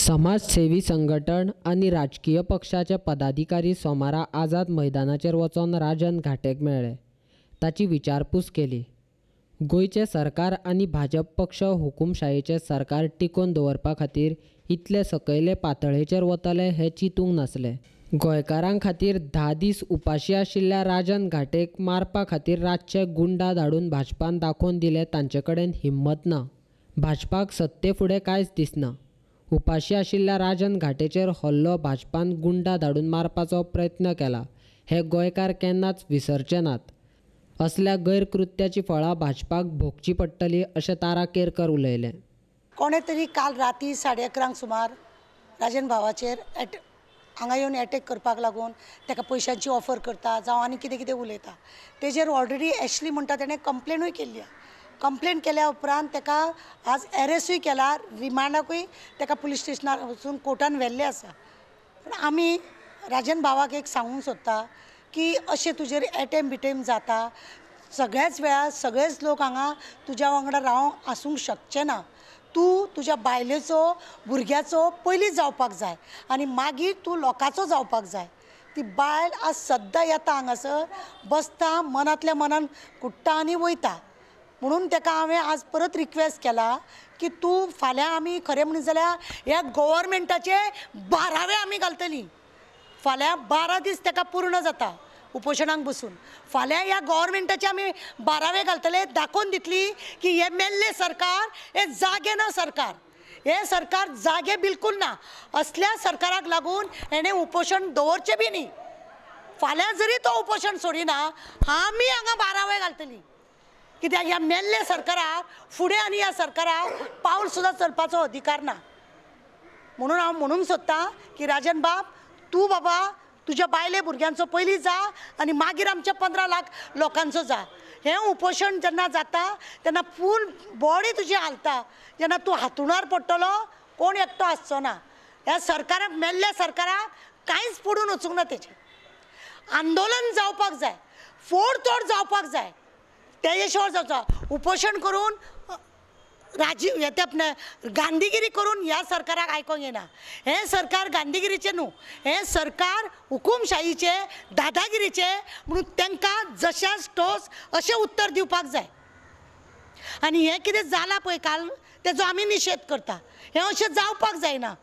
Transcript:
समाजसेवी संघटन आनी राजकीय पक्षाचे पदाधिकारी सोमारा आझाद मैदानाचेर वचोन राजन घाटेक मेळ्ळे, ताची विचारपूस केली. गोंयचें सरकार आनी भाजप पक्ष हुकुमशायेचें सरकार टिकोवन दवरपा खातीर इतले सकयले पातळेचेर वतले हें चिंतूंक नासलें. गोंयकारां खातीर 10 दीस उपाशी आशिल्ल्या राजन घाटेक मारपा खातीर रातचे गुंडा धाडून भाजपान दाखोवन दिलें तांचे कडेन हिम्मत ना. भाजपाक सत्ते फुडें कांयच दिसना. उपाशी आशिल्ल्या राजन घाटेचेर हल्लो भाजपान गुंडा धाडून मारपाचो प्रयत्न केला हे गोंयकार केन्नाच विसरचे नात. असल्या गैरकृत्याची फळां भाजपाक भोगची पडटली अशें तारा केरकर उलयलें. कोणे तरी काल राती 11:30 सुमार राजन भावाचेर हांगा येवन एटॅक करपाक लागून ताका पयशांची ऑफर करता जावं आनी कितें कितें उलयता. तेजेर ऑलरेडी एशली म्हणटा तेणें कंप्लेनूय केल्ली. कंप्लेन केल्या उपरांत ताका आज एरेस्टूय केला, रिमांडाकूय ताका पुलीस स्टेशनार वचून कोर्टान व्हेल्लें आसा. पूण आमी राजन भावाक एक सांगूंक सोदता की अशें तुजेर एटेम बिटेम जाता सगळ्याच वेळार, सगळेच लोक हांगा तुज्या वांगडा रावंक आसूंक शकचे ना. तूं तुज्या बायलेचो भुरग्याचो पयलीं जावपाक जाय आनी मागीर तूं लोकांचो जावपाक जाय. ती बायल आज सद्दां येता हांगासर बसता, मनांतल्या मनान कुट्टा आनी वयता. म्हणून ताका हांवें आज परत रिक्वेस्ट केला की तूं फाल्यां आमी खरें म्हणीत जाल्यार ह्या गव्हर्मेंटाचे 12वे आमी घालतलीं. फाल्यां 12 दीस ताका पूर्ण जाता उपोशणाक बसून. फाल्यां ह्या गव्हर्मेंटाचे आमी 12वे घालतले, दाखोवन दितली की हे मेल्लें सरकार, हे जागे ना सरकार, हे सरकार जागे बिलकूल ना. असल्या सरकाराक लागून हेणें उपोशण दवरचें बी न्ही. फाल्यां जरी तो उपोशण सोडिना आमी हांगा 12वे घालतली. कित्याक ह्या मेल्ल्या सरकाराक फुडें आनी ह्या सरकाराक पावल सुद्दां चलपाचो अधिकार ना. म्हणून हांव म्हणूंक सोदतां की राजन बाब तूं बाबा तुज्या बायले भुरग्यांचो पयलीं जा आनी मागीर आमच्या 15 लाख लोकांचो जा. हें उपोशण जेन्ना जाता तेन्ना फूल बॉडी तुजी हालता. जेन्ना तूं हांतुणार पडटलो कोण एकटो आसचो ना. ह्या सरकाराक, मेल्ल्या सरकाराक कांयच पडून वचूंक ना. तेजें आंदोलन जावपाक जाय, फोडतोड जावपाक जाय, तेजे शिवाय जावचो. उपोशण करून राजीव हे ते गांधीगिरी करून ह्या सरकाराक आयकोंक येना. हें सरकार गांधीगिरीचें न्हू, हें सरकार हुकुमशाहीचें, दादागिरीचें. म्हणून तांकां जशास ठोस अशें उत्तर दिवपाक जाय. आनी हें कितें जालां पळय काल, तेजो आमी निशेध करता. हें अशें जावपाक जायना.